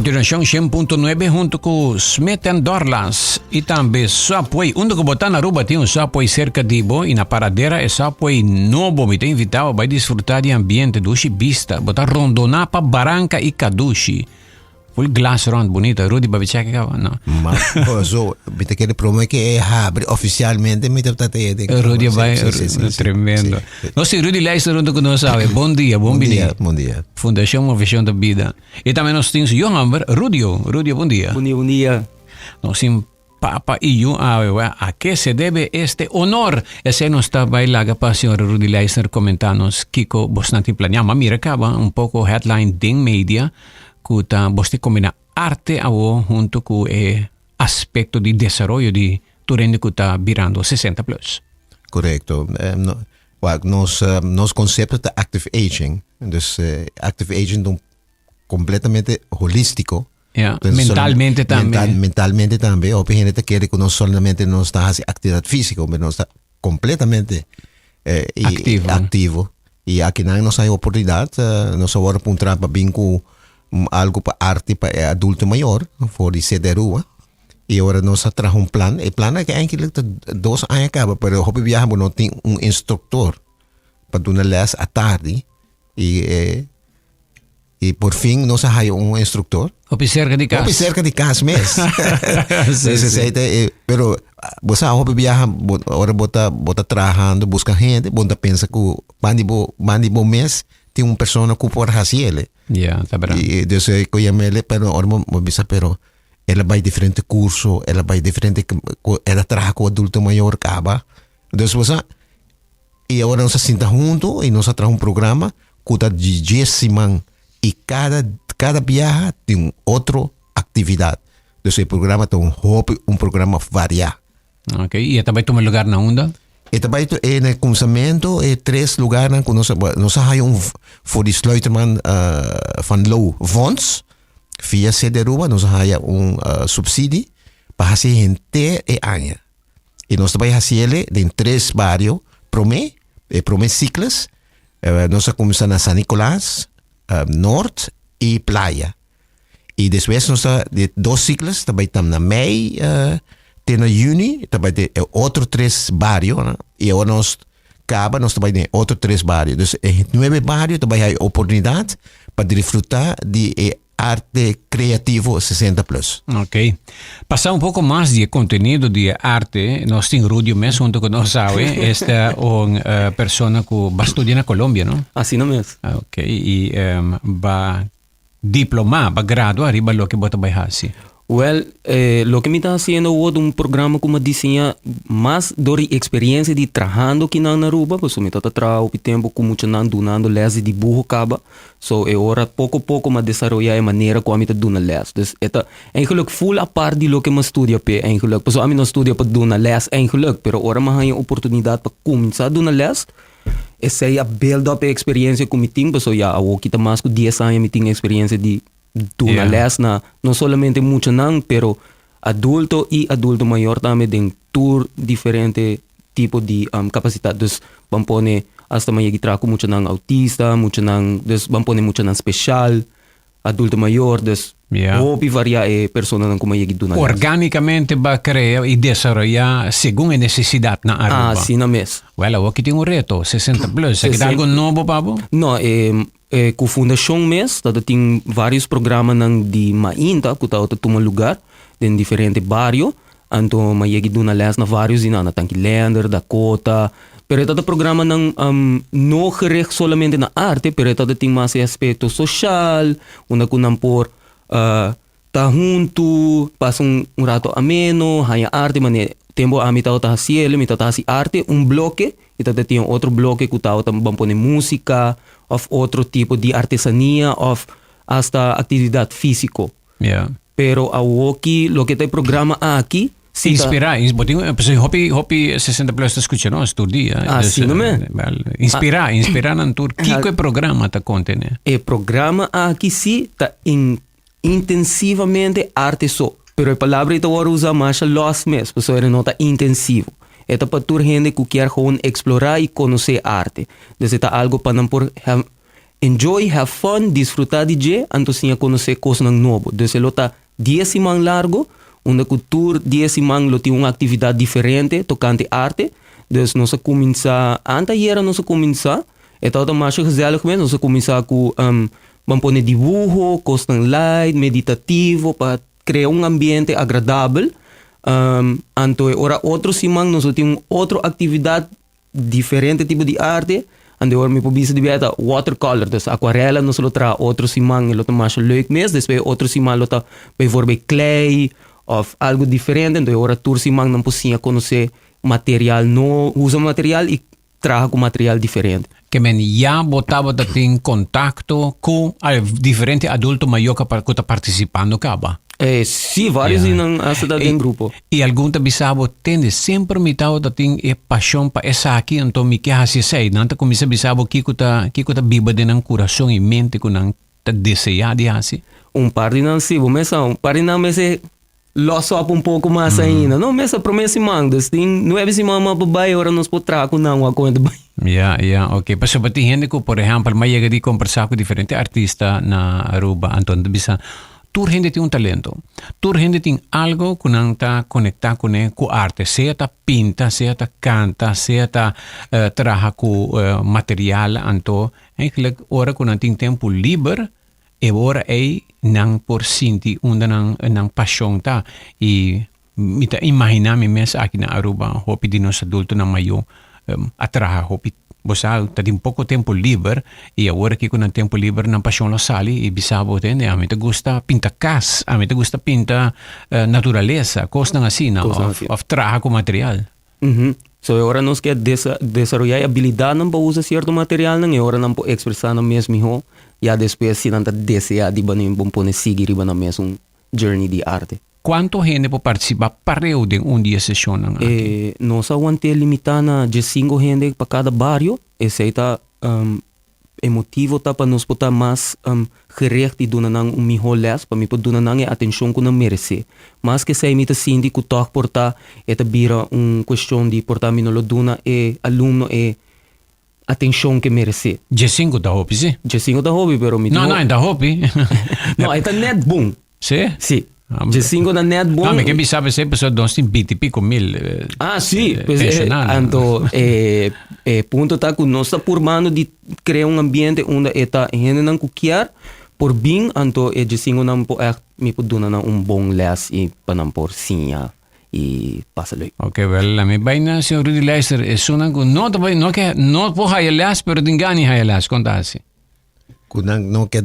Continuacion 100.9 hunto cu Smith and Dorlas y tambe Subway. Unda cu bo ta na Aruba tin un Subway cerca di bo y na Paradera e Subway nobo. Mi ta invita bo bay disfruta di ambiente, dushi bista. Bo ta rondona pa baranca y kadushi. Full glas rond, bonito. Rudy, babi check caba? No. Ma, oh, zo, mi ta kere prome ke e habri oficialmente, mi ta tate de. Rudy Sí, bay, sí, sí, sí, sí. tremendo. Sí, sí. No, si Rudy Leijster hunto cu nos awe. Bon dia, bon Bon bini. dia, bon dia. Fundacion Movecion ta Bida. Y tambe nos tin su jong homber, Rudio. Rudio, bon dia. Bon dia, bon dia. Nos tin papa y yu awe. Wa, a ke se debe este honor? Esey nos ta bay laga pa señor Rudy Leijster comenta nos kico bosnan tin planea. Ma mira caba un poco headline den media cu ta bos tin combina arte awo hunto cu e aspecto di desaroyo di tur hende cu ta birando 60 plus. Correcto. No, wak, nos concepto ta active aging. Dus active aging ta un completamente holistico. Ja, Dus mentalmente tambe. Mentalmente tambe. Hopi hende ta kere ku nos solamente nos ta hasi actividad físico, pero nos ta completamente Activo. activo. Y akinan nos hay oportunidad, nos a wòrdu puntra pa bin ku algo pa arte pa e adulto mayor for di CD Aruba. Y ora nos a traha un plan, e plan aki eigenlijk ta 2 aña kaba, pero hopi biaha bo no tin un instructor pa duna les atardi. Y por fin nos a haya un instructor. Hopi cerca di cas. Hopi cerca di cas mes. Sí, Dus esey ta, pero bo sa hopi biaha bo, ora bo ta trahando busca hende, bo ta pensa ku bandi bo mes tin un persona ku por hasi ele. Ja, ta berdad. Y dus ku yamele, pero ora bo bisa, pero el a bai diferente curso, el a bai diferente, el a traha ku adulto mayor kaba. Dus bo sa, y ahora nos a sinta hunto y nos a traha un programa ku ta di 10 siman y cada biaha tin un otro actividad. Dus e programa ta un hopi, un programa varia. Ok, y tambe tuma lugar na unda? E tambe na kuminsamentu e tres lugarnan ku nos a haya un voor di Sluiterman van Loo Fonds via CD Aruba nos a haya un subsidie pa hasi henter e aña. Y nos ta bai hasiele den tres bario prome, e prome cyclus. Nos a kuminsá na San Nicolas, Noord y Playa. Y despues nos ta di dos cyclus ta bai tam na mei te na juni, ta bai de otro tres bario, no? Y awor nos kaba nos ta bai den otro tres bario. Dus e nuebe bario ta bai haya oportunidad pa disfruta di e arte creativo 60 plus. Ok. Pasa un poco mas di e contenido di e arte, nos tin Rudio mes hunto cu nos awe. Esta un persona cu ba studia na Colombia, no? Asina mes. Ok, y ba diploma, ba gradua riba loke bo ta bai hasi. Well, loke mi ta hasiendo awor ta un programa ku mi a diseñá mas dor di eksperensia di trahando kinan na Aruba, pasobra mi tabata traha hopi tempu ku muchanan dunando lès di dibuho kaba. So e ora poko poko mi a desaroyá e manera ku ami ta duna lès. Dus e ta eigenlijk full apart di loke mi a studia p'e eigenlijk. Pasobra ami no a studia pa duna lès eigenlijk, pero ora mi a haña oportunidat pa kuminsá duna lès, esei a build up e eksperensia ku mi tin, pasobra ya awor ki ta mas ku 10 aña mi tin eksperensia di duna les na no solamente muchanan pero adulto y adulto mayor tambe den tur diferente tipo di capacidad. Dus ban pone hasta mi a yega traha cu muchanan autista, muchanan, dus ban pone muchanan special, adulto mayor, dus hopi varia e personanan cu mi a yega duna les. Organicamente ba crea y desaroya segun e necesidad na Aruba. Asina mes. Well, awor aki tin un reto, 60 plus. Aki ta algo nobo pa bo? No, ku fundashon mes ta tin varios programanan di mainta ku ta tuma lugar den diferente bario. Anto mi a yega duna les na varios di nan, na Tanki Leander, Dakota. Pero e ta programanan no gericht solamente na arte, pero e ta tin mas e aspecto social, unda ku nan por ta huntu, pasa un rato ameno, haña arte, manera tempu ami tabata hasiel, mi tabata hasi arte un bloke y tabata tin otro bloke ku tabata ban pone músika òf otro tipo di artesania òf hasta aktividat físiko. Pero awoki loke ta e programa aki si ta. Inspirá, bo tin pasobra hopi hopi 60 plus ta skucha nos tur dia. Asina me. Inspirá, inspirá nan tur. Kiko e programa ta kontené? E programa aki si ta intensivamente arte so. Pero e palabra ei ta wòrdu usá masha lòs mes, pasobra e no ta intensivo. E ta pa tur hende ku kier gewoon eksplorá i konosé arte. Dus e ta algu pa nan por. Enjoy, have fun, disfruta di dje, anto siña conoce cosnan nobo. Dus e lo ta dies siman largo, unda cu tur dies siman lo tin un actividad diferente tocante arte. Dus nos a cuminsa, anteayera nos a cuminsa, e tabata masha gezellig mes, nos a cuminsa cu ban pone dibuho, cosnan light, meditativo, pa crea un ambiente agradabel. Anto e ora otro siman nos lo tin un otro actividad Diferente tipo di arte. Ande ora mi por bisa di bia ta watercolor, dus aquarela nos lo traha otro siman e lo ta masha leuk mes, despues otro siman lo ta bijvoorbeeld klei of algo diferente, entonces ora tur siman nan por siña conoce material no usa material y traha cu material diferente. Ke men ya bo tabata tin contacto cu diferente adulto mayor cu ta participando caba? Eh, sí, varios di nan hasta ta den grupo. I algun ta bisa bo, Tende, semper mi tabata tin e pashon pa esaki, anto mi ke hasi esei. Nan ta kuminsá bisa bo kiko ta, kiko ta biba den nan kurason i mente ku nan ta deseá di hasi. Un par di nan sí, bo mes sa, un par di nan mester los op un poko mas ainda. No, mes a promé siman, dus tin nuebe siman mas pa bai ora nos por traha ku nan wak kon e ta bai. Ya, ya, oké. Pasobra tin hende ku, por ehèmpel, mi a yega di kombersá ku diferente artista na Aruba, anto nan ta bisa, Tur hende tin un talento. Tur hende tin algo ku nan ta konektá kuné ku arte, sea ta pinta, sea ta kanta, sea ta traha ku material. Anto eigenlijk ora ku nan tin tempu liber, e ora ei nan por sinti unda nan nan pashon ta. I mi ta imaginá mi mes aki na Aruba hopi di nos adultonan mayó a traha hopi. Bo sa ta tin poko tempu liber i awor aki ku nan tempu liber nan pashon lo sali i bisa bo tende ami ta gusta pinta kas, ami ta gusta pinta naturalesa, kosnan asina òf traha ku material. So e ora nos ke desaroyá e abilidatnan pa usa sierto materialnan e ora nan por ekspresá nan mes mihó, ya despues si nan ta deseá di bani bo pone sigui riba nan mesun journey di arte. Kuantu hende por partisipá pareu den un di e seshonnan aki? E nos a want'é limitá na diesinko hende pa kada bario. Esei ta e motivo ta pa nos por ta mas gericht i duna nan un mihó lès, pa mi por duna nan e atenshon ku nan meresé. Mas ku esei mi ta sinti ku tòg por ta e ta bira un kueshon di por ta mi no lo duna e alumno e atenshon ku e meresé. Diesinko ta hopi, si? Diesinko ta hopi, pero mi tin. No, no, e ta hopi. No, e ta nèt bon. Sí? Sí. Dje-cinco ta net bon. No, mi ke bisa p'esei pasobra nos tin binti pico mil Ah, sí. Pues, pensionado. Anto, e, e punto ta ku nos ta purbando di krea un ambiente unda e ta hendenan ku kier por bin, anto e dje-cinco nan por ègt mi por duna nan un bon lès i pa nan por siña i pasa leuk. Ok, wel, laat mi bai na señor Rudy Leijster. Esunnan ku no ta bai, no ke, no por haya lès, pero tin gana di haya lès. Kon ta hasi? Ku nan no ke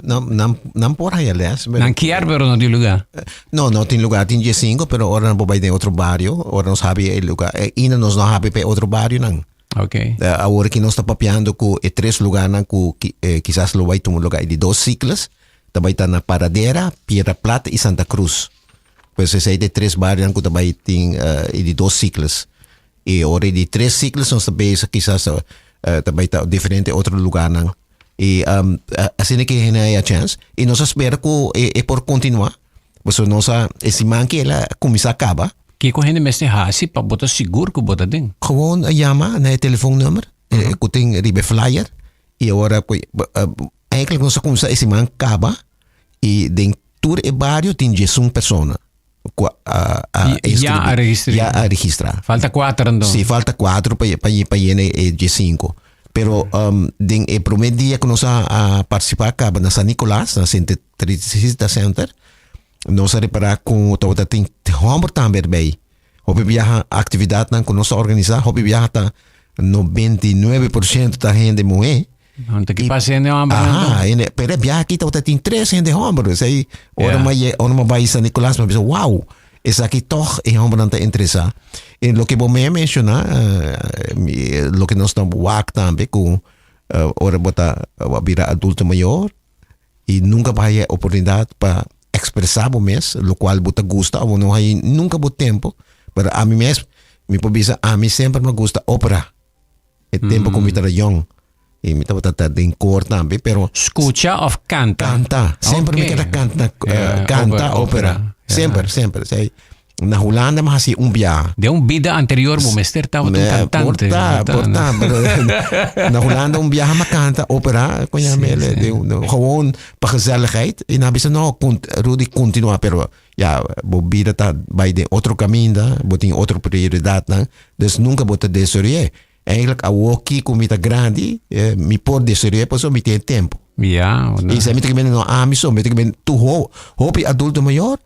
nan nan nan por haya les. Pero, nan kier pero no tin lugar. No, no tin lugar, tin diesinco, pero ora nan por bai den otro bario, ora nos habi e lugar, eh, ina nos no habi pe otro bario nan. Ok. Awor ki nos ta papiando ku e tres lugarnan ku eh, kisas lo bai tuma lugar di dos ciclos, ta bai ta na Paradera, Piedra Plat i Santa Cruz. Pues esei ta e tres barionan ku ta bai tin uh, e di dos ciclos. E ora e di tres ciclos nos ta bezig kisas uh, ta bai ta diferente otro lugarnan. E um, asina ke hende haya chance. E nos a spera ku e, e por continua. Pasobra nos a, e siman ke el a kuminsá kaba. Kiko hende mester hasi pa bo ta sigur ku bo ta den? Gewoon yama na e telefoonnummer mm -hmm. ku tin riba e flyer. I ora ku uh, eigenlijk nos a kuminsá e siman kaba. I den tur e bario tin diesun persona. Ku a, a Ya a registrá. Ya a registrá. Falta kuater anto. Sí, falta kuater pa pa pa yena e diesinko. Pero um, den e primer dia ku nos a, a partisipá kaba na San Nicolas, na Sint Teresita Center, nos a repará ku tabata tin hòmber tambe erbij. Hopi biaha aktividatnan ku nos ta organisá, hopi biaha ta 99% ta hende muhé. Anto ki pasa hende homber anto? Aha, hende, pero e biaha aki tabata tin tres hende homber. Dus ei, ora yeah. ma, ora ma bai San Nicolas, ma bisa, wow, esaki toch e hombernan ta interesá. En loke bo me menciona, uh, loke nos ta wak tambe ku uh, ora bo ta bira adulto mayor i nunca bo haya oportunidad pa expresa bo mes, locual bo ta gusta o bo no haya nunca bo tempo. Pero ami mes, mi por bisa, ami semper me gusta opera. E tempo ku mi tabata yong. I mi tabata ta den koor tambe, pero... Skucha of kanta? Kanta. Semper mi keda kanta, eh, kanta opera. Semper, semper. Sei, Na Hulanda mi hasi un biaha. Den un bida anterior bo mester tabata un cantante. Por ta, por ta. Pero na Hulanda un biaha mi canta opera, coña sí, sí. De, de, gewoon pa gezelligheid. Y na bisa no, Rudy continua, pero ja, bo bida ta bij de otro caminda, bo tin otro prioridadnan, dus nunca bo ta desorie. Eigenlijk awoki ku mi ta grandi, eh, mi por desorie, pasobra mi tin tempo. Ja, Y sa mi ta no ami so, mi ta tu ho, hopi adulto mayor,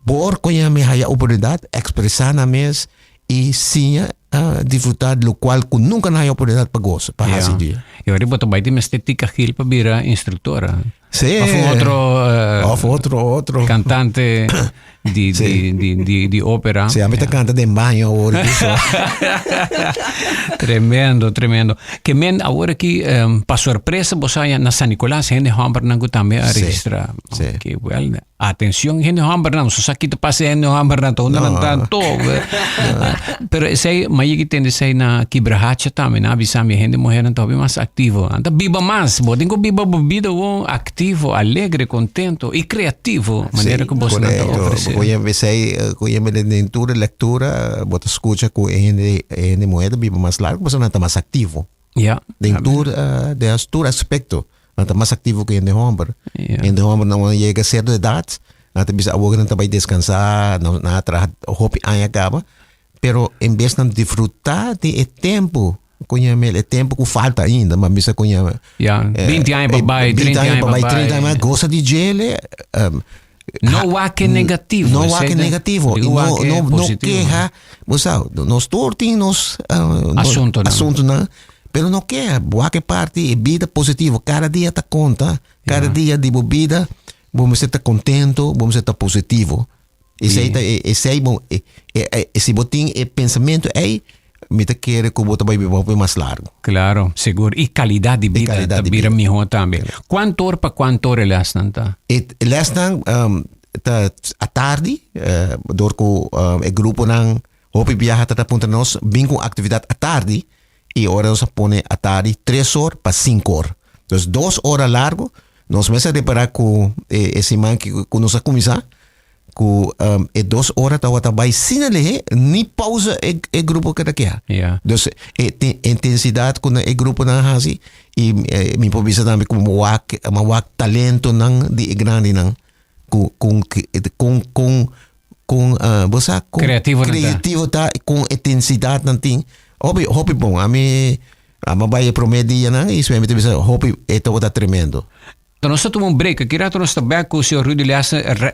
Por koña mi haya oportunidad expresa nan mes y siña a disfruta lo cual cu nunca nan haya oportunidad pa goza, pa haci dia. Y ora bo ta bay tin mester Tica Gil pa bira instructora. Sí. Of un otro Of otro, otro. cantante di, di, di, di, di opera. Sí, a mi ta canta den baño awor. Tremendo, tremendo. Ke men awor aki pa sorpresa bo sa na San Nicolas hende hombernan cu tambe a registra. Sí. Okay, well, Atencion hende hombernan, so sa kita pasa hende hombernan, to no tanto. Pero esey, ma yegi tende esey na Kibrahacha tambe, na avisa mi hende muhernan ta hopi mas activo. Anta biba mas, bo tin ku biba bo bida won activo, alegre, contento y creativo, manera ku bosnan ta ofrece. Bo yeme esey, ku yeme den tur e lectura, bo ta scucha ku e hende, e hende muher ta biba mas largo, pasobra nan ta mas activo. Ja. Den tur, den tur aspecto. Nan ta mas aktivo ku hende hòmber. Ja. Hende hòmber nan yega sierto edat, nan ta bisa awor nan ta bai deskansá, nan nan a traha hopi aña kaba, pero en bes nan disfrutá di e tempu ku ña e tempu ku falta ainda, ma bisa ku ña Ja, 20 aña pa bai, 30 aña pa bai. 30 aña, gosa di djele, No wak e negativo. No wak e negativo. Y no, no, no keha. Bo sa, nos tur tin nos asuntonan. asuntonan, pero no keha. Wak e parti e bida positivo. Cada dia ta konta. Cada dia di bo bida, bo mester ta kontento, bo mester ta positivo. Esei ta esei bo e, e, e, si bo tin e pensamentu ei, mi ta kere ku bo ta bai biba hopi mas largu. Claro, sigur. I kalidat di bida kalidat ta di bira bida. mihó tambe. Kuantu or pa kuantu or e lèsnan ta? E lèsnan um, ta atardi, eh, dor ku um, e gruponan hopi biaha ta ta puntra nos bin ku aktividat atardi i ora nos a pone atardi tres or pa sinku or. Dus dos ora largu, nos mester repará ku e, e siman ki ku nos a kuminsá, ku um, e dos ora tabata bai sin lehé, ni pausa e, e grupo keda keha. Ja. Dus e te- intensidad ku na e gruponan hasi i eh, mi por bisa tambe ku wak, ma wak talentonan di e grandinan ku kon kon kon kon uh, bo sa kon Creativo nan ta. creativo ta kon intensidad nan tin. Hopi hopi bon. Ami ama bai e promé dianan i mi ta bisa hopi e tabata tremendo. Anto nos ta tuma un break. Aki rato nos ta bek ku señor Rudy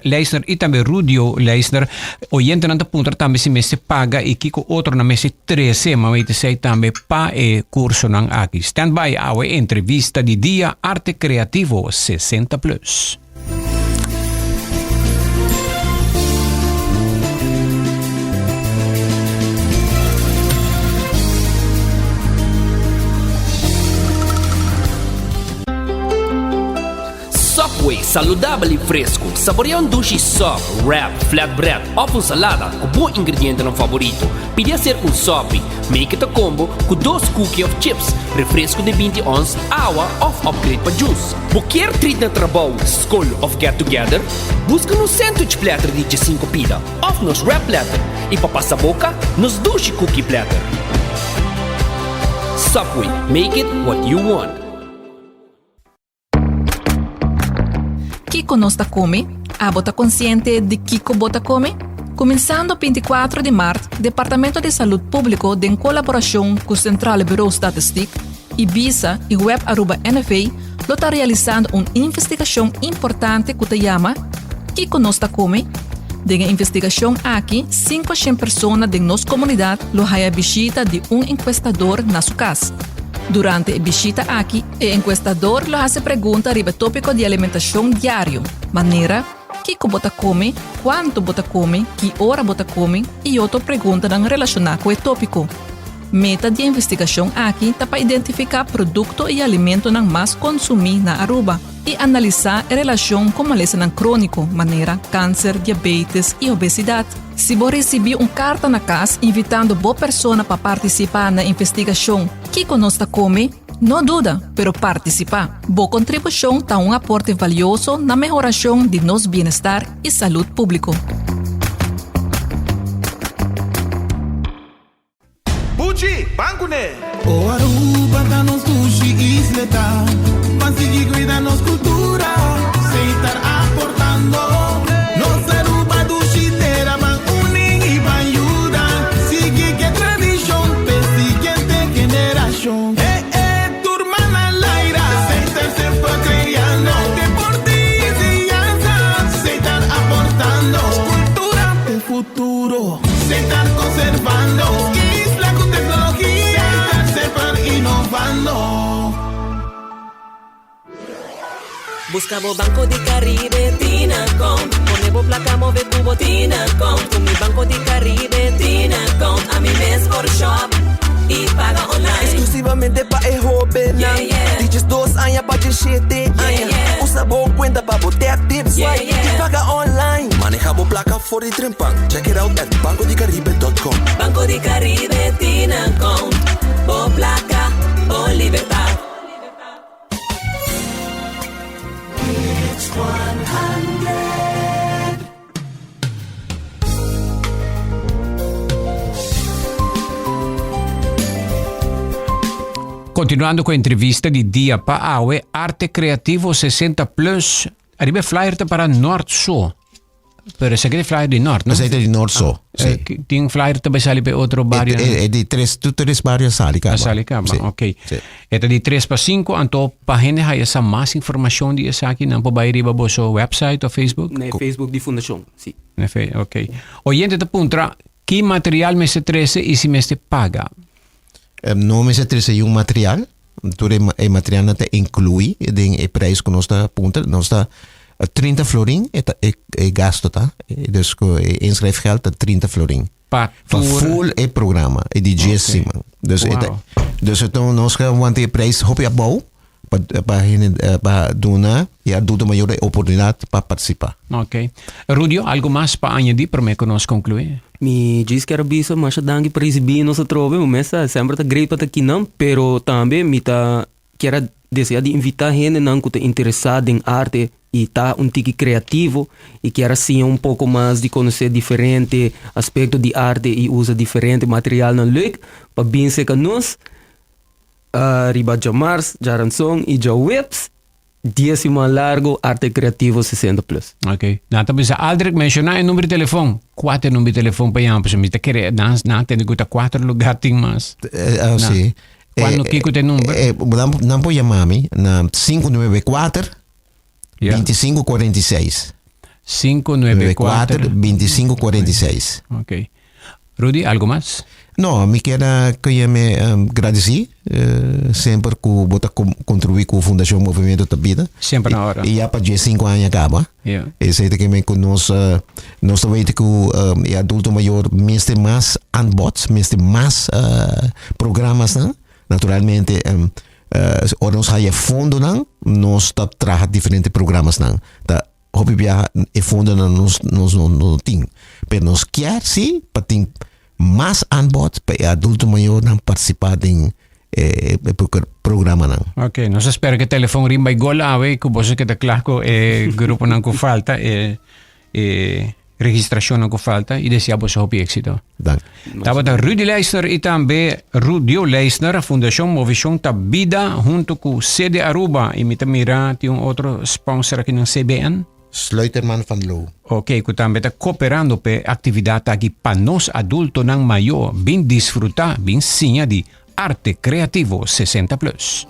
Leisner i tambe Rudio Leisner. Oyentenan ta puntra tambe si mester paga i kiko otronan mester trese, ma mi ta esei tambe pa e kursonan aki. Stand by awe entrevista di dia Arte Creativo 60 Plus. Subway, saludabel y fresco. Saborea un dushi sub, wrap, flatbread of un salada cu bo ingredientenan favorito. Pidi hacer un sopi. Make it a combo cu dos cookie of chips, refresco di 20 ons, awa of upgrade pa juice. Bo kier treat na trabou, scol of get together? Busca nos sandwich platter di 15 pida of nos wrap platter y pa pasa boca, nos dushi cookie platter. Subway, make it what you want. Kiko nos ta kome? Abo ta konsiente di kiko bo ta kome? Kuminsando 24 di mart, Departamento di Salud Públiko den kolaborashon ku Centrale Bureau Statistiek, Ibisa i Web Aruba NV lo ta realisando un investigashon importante ku ta yama Kiko nos ta kome? Den e investigashon aki, 500 persona den nos komunidat lo haya bishita di un enkuestador na su kas. Durante e bishita aki, e enkuestador lo hasi pregunta riba e tópiko di alimentashon diario, manera, kiko bo ta kome, kuantu bo ta kome, ki ora bo ta kome i otro preguntanan relashoná ku e tópiko. Meta di e investigashon aki ta pa identifiká produkto i alimentonan mas konsumí na Aruba i analisá e relashon ku malesanan króniko manera kanser, diabetes i obesidat. Si bo risibí un karta na kas invitando bo persona pa partisipá na investigashon Kiko nos ta kome? No duda, pero partisipá! Bo kontribushon ta un aporte valioso na mehorashon di nos bienestar i salud públiko. Rudy, ban kuné! O Aruba ta nos dushi isleta, Ban sigui cuida nos cultura, Setar aportando. Nos Aruba dushi tera, Ban uni y ban yuda, Sigui cu e tradicion, p'e siguiente generacion. Eh eh, tur man na laira, Setar semper creando. Deporte y enseñanza, Setar aportando. Cultura p'e futuro, Setar conservando. Isla cu tecnologia, Setar semper innovando. Busca bo Banco di Caribe tin account. Pone bo placa move cu bo tin account. Cu mi Banco di Caribe tin account. Ami mes por shop y paga online. Exclusivamente pa e hobennan. Yeah. Di 12 aña pa 17 aña. Yeah. Usa bo cuenta pa bo tap, tip, swipe Yeah. y paga online. Maneha bo placa for di trempan. Check it out at bancodicaribe.com. Banco di Caribe tin account. Bo placa, bo libertad. It's 100. Continuando cu e entrevista di dia pa awe, Arte Creativo 60 Plus, ariba e flyer ta para Noord so. Pero esaki ta flyer di Noord, no? Esaki ta di Noord so, si. Tin flyer ta bai sali pa otro bario? E di tres, tur tres bario a sali caba. A sali caba, Si, ok. si. E ta di 3 pa 5, anto pa hende haya sa mas informacion di esaki, nan por bai riba boso website of Facebook? Na e Facebook di fundacion, si. Na ok. Oyente ta puntra, ki material mester trece y si mester paga? No mester trece yun material, tur e materialnan ta inclui den e prijs cu nos ta puntra. Nos ta 30 florin e ta e gasto ta, dus cu e inschrijfgeld ta 30 florin. Pa Pa tur full e programa, e di dies Ok. siman. Dus e ta, Wow. dus e ta nos ka wanta e prijs hopi abou pa pa hende pa duna e adulto mayor e oportunidad pa participa. Ok. Rudio, algo mas pa añadi prome cu nos conclui? Mi djis kier a bisa masha danki pa ricibi nos atrobe, bo mes sa semper ta great pa ta kinan, pero tambe mi ta kier a desea di invita hendenan cu ta interesa den arte y ta un tiki creativo y kier a siña un poco mas di conoce diferente aspecto di arte y usa diferente materialnan leuk pa bin cerca nos riba djamars, djaranson y djaweps. Dies siman largo, Arte Creativo 60 plus. Ok. Nan ta bisa Aldrich menciona e number di telefon. Cua ta e number di telefon pa yama? Pasobra mi ta kere nan nan tende cu ta cuatro lugar tin mas. Ah, Na. si. Cuando kico ta e number? Nan, nan por yama mi na 594 Ja. 2546. 594 2546. Ok. Rudy, algo mas? No, mi kier a kuye me gradisí semper ku bo ta kontribuí ku Fundashon Movimiento Ta Bida. Semper na ora. I ya pa diesinku aña kaba. Ja. Esei ta ke men ku nos nos ta weten ku e adulto mayor mester mas aanbod, mester mas programasnan. Naturalmente ora nos haya fondonan nos ta traha diferente programasnan. Ta Hopi biaha e fondonan nos nos no no tin. Pero nos kier si pa tin mas aanbod pa e adulto mayornan participa den e e programanan. Ok, nos a spera ku e telefon rin bai gol awe ku boso keda kla ku e gruponan ku falta, e e registrashonnan ku falta i desea boso hopi éksito. Dank. Tabata Rudy Leisner i tambe Rudio Leisner, Fundashon Movishon Ta Bida hunto ku CD Aruba i mi ta mira tin un otro sponsor aki nan CBN. Sluiterman van Loo. Ok, ku tambe ta koperando p'e aktividat aki pa nos adultonan mayó bin disfrutá, bin siña di arte kreativo 60 plus.